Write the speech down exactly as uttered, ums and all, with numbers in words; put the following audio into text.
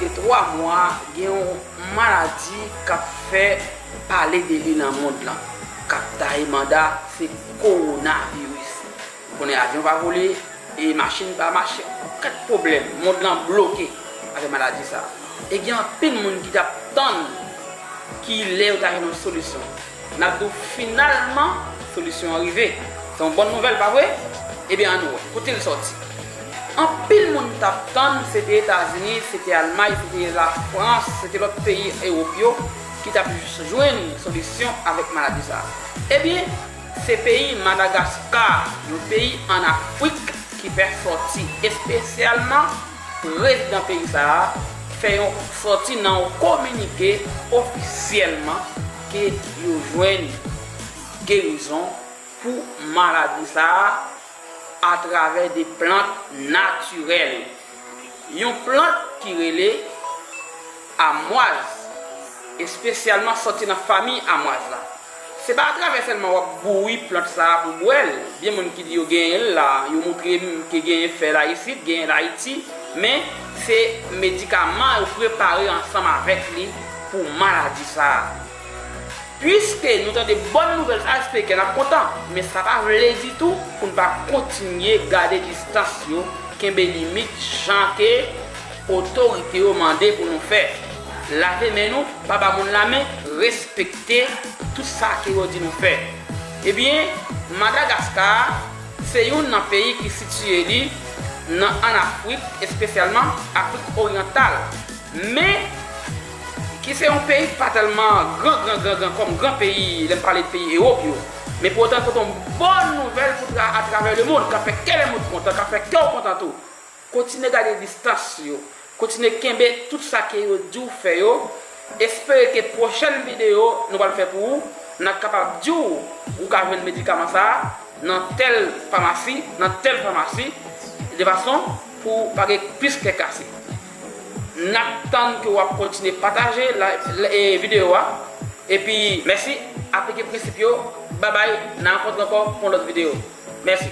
Gen twa mwa, gen yon maladi k ap fè pale de li nan mond lan, k ap taye manda, se kowonaviris. Ou konnen avyon pa vole, e machin pa mache, yon pakèt pwoblèm, mond lan bloke avèk maladi sa a. E gen anpil moun ki t ap tann ki lè yo ta jwenn yon solisyon. N ap di w finalman, solisyon an rive. Se yon bòn nouvèl, pa vre? Ebyen, ann wè, kote l sòti. Anpil moun t ap tann, se te Etazini, se te Almay, se te Lafrans, se te lòt peyi Ewòp yo ki t ap jwenn solisyon avèk maladi sa a. Ebyen, se peyi Madagaskar, yon peyi ann Afrik ki fè sòti, espesyalman prezidan peyi sa a fè yon sòti nan yon kominike ofisyèlman ke yo jwenn gerizon pou maladi sa a atravè de plant natirèl. Yon plant ki rele amwaz, espesyalman sòti nan fanmi amwaz la. Se pa atravè sèlman w ap bouyi plant sa a pou bwè l. Gen moun ki di yo genyen l la, yo montre m ke genyen fè l isit, genyen l Ayiti, men se medikaman yo prepare ansanm avèk li pou maladi sa a. Piske nou tande bòn nouvèl sa a, se ke n ap kontan, men sa pa vle ditou pou n pa kontinye gade distans yo, kenbe limit jan ke otorite yo mande pou nou fè. Lave men nou, pa ba moun lamen, respekte tout sa ke yo di nou fè. Ebyen, Madagaskar se youn nan peyi ki sitiye li nan, ann Afrik, espesyalman Afrik Oryantal. Men, ki se yon peyi ki pa tèlman gran, gran, gran, gran kòm gran peyi, lè m pale de peyi Ewòp yo. Men pou otan, pote yon bòn nouvèl pou tra-, atravè lemonn, k ap fè kè lemonn kontan, k ap fè kè w kontan tou. Kontinye gade distans yo. Kontinye kenbe tout sa ke yo di w fè yo. Espere ke pwochèn videyo nou pral fè pou ou, n ap kapab di w ou ka jwenn medikaman sa a nan tèl famasi, nan tèl famasi, de fason pou pa gen plis kè kase. N ap tann ke w ap kontinye pataje la, la, e, videyo a. Epi, mèsi, aplike prensip yo. Babay, n a rankontre ankò pou yon lòt videyo. Mèsi.